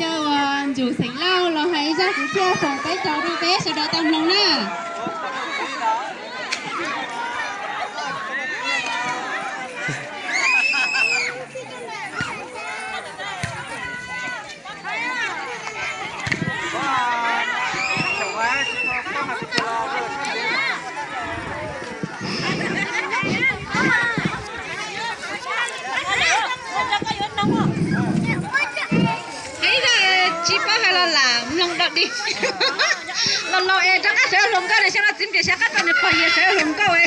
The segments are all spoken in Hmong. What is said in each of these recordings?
Coj uas Ntsum Xeem Lauj los hais ib zaj kwv txhiaj foom peb tau rau peb sawv daws tau mloog na. Hais ib zaj tsis paub hais los lam mloog dog dig. Los laus es rov qab sawv hluas nkauj na, xyoo no txiv npias xyov qab tau nws pog yawg sawv hluas nkauj.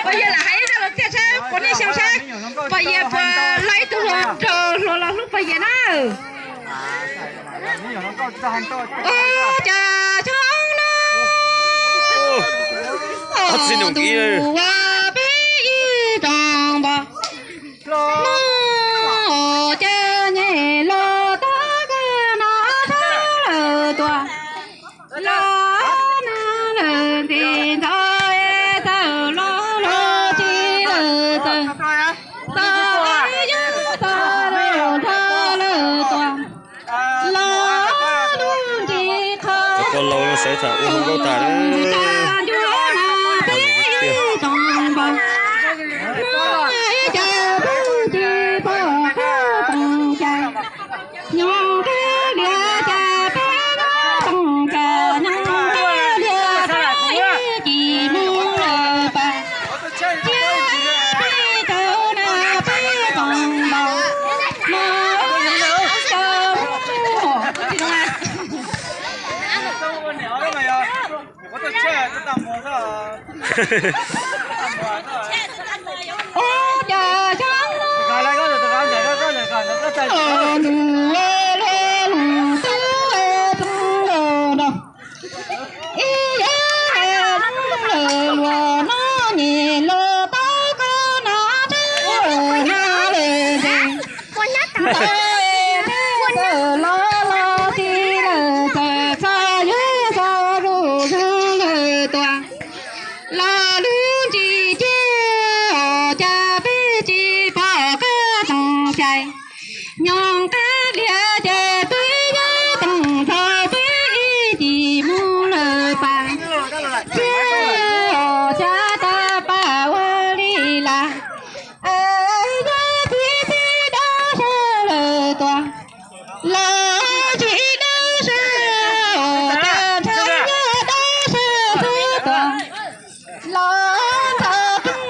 Pog yawg lam hais ib zaj los thiaj saib puas nej xyoo saib pog yawg puas laib ib tug hluas nraug hluas los hlub pog yawg na. Ua cas xyoo no ntuj ua peb ib tog npog, no ces nyem los tau kawg no txhob lawm tuaj. Los na lawm ntxim ntxov es txawm los los tsis lawm txawm, txawm es yuav txawm lawm nrho lawm tuaj. Los lub ntsis qhov Cov laus no sawv tham ua hluas nkauj tas na. Ntxim tas ncuav na peb ib tog npog, no ib cas peb tsis pom qab toom cai. Nyob qab lias cas peb nyob toom cai, nyob qab lias peb ib cim mus lawm pas. Cia peb tau na peb toom npog, mas ua cas mus Ua cas xyoo no ntuj luaj luaj lug tub poob nkaus nrog ib yam lawm luag no nyem los tau koj no tsev na lawm ntxim ntawm los los tsis lawm txawm txog yuav txog zuj zus lawm tuaj. Los lub ntsis ces ua cas peb tsis pom koj toom cai. Nyob qab lias ces peb yuav toom txog peb ib cim mus lawm pas. Cia ua cas tau pam ua li las, es yog txiv txiv dawb saum lawm tuaj. Los tsis dawb saum, ua cas ntshe yog dawb saum xwb tuaj. Los ntxhais pheej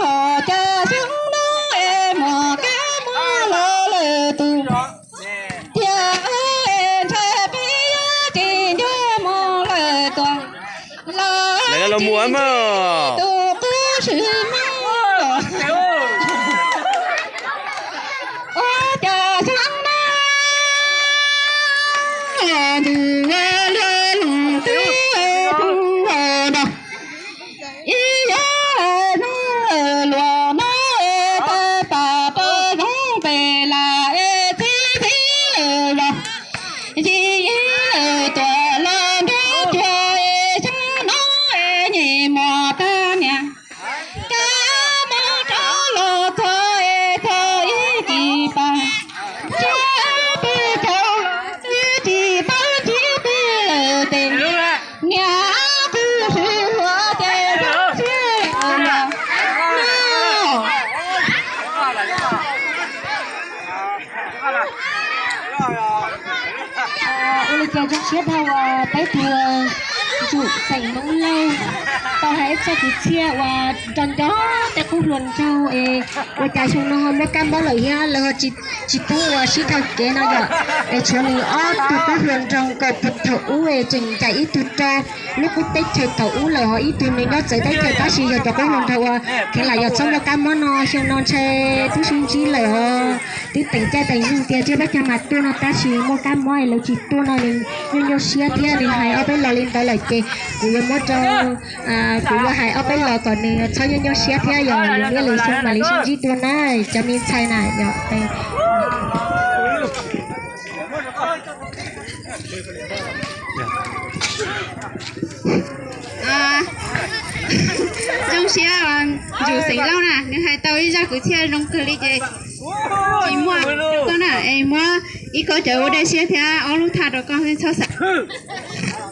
ua cas xyoo no es muaj kab mob los lawm tus, tiag es ntshai peb yuav tsis nco mus lawm tuaj. Los tsis tus qub sim muab ua cas xyoo no ntuj ua luaj lug tub poob nkaus nrog ib yam lawm luag no es tau pam rau zoov pem las es txib txib lawm los yim lawm tuaj los nruab cuag es xyoo no es nyem mos tag niam. Kab mob rov los txog es txog ib cim pas, ntshe peb tau los txog ib cim pas ntsib peb lawm tes niam qhwv swb hluas ces zoo siab los no. Ua li cas zoo siab dhau uas peb tus Ntsum xeem Hmoob Lauj tau hais ib txoj kwv txhiaj uas nrog nco tej qub hluas nraug es ua cas xyoo no ho muaj kab mob lawm thiab lawv ho tsis tsis pub ua sib dhau kev no yom. Es tshuav nws ob tug qub hluas nraug nkaus puag thaum ub es tseem ncaim ib tug rau lub qub teb chaws thaum ub lawm ho ib tug nws nyob txawv teb chaws tab sis yog cov qub hluas nraug uas kheev lam yog txhob muaj kab mob no xyoo no ntshe twb sib ntsib lawm os. Twb teem caij teem nyoog tias cia peb cog mas tuaj no tab sis muaj kab mob es lawv tsis tuaj no nws nyuaj nyuaj siab thiab nws hais ob peb los li ntawd lawm ces kuv yuav muab rau, kuv yuav hais ob peb los kom nws txhob nyuaj nyuaj siab thiab yog nws niaj lwm xyoo mam li sib ntsib dua na cov me ntxhais na yom. Zoo siab, Ntsuj Xeem Lauj na, nws hais tau ib zaj kwv txhiaj zoo kawg li ces tsis muaj koj na, es muab ib koj cawv ua dej siab thiab ob lub thaj rau koj, txhob xav.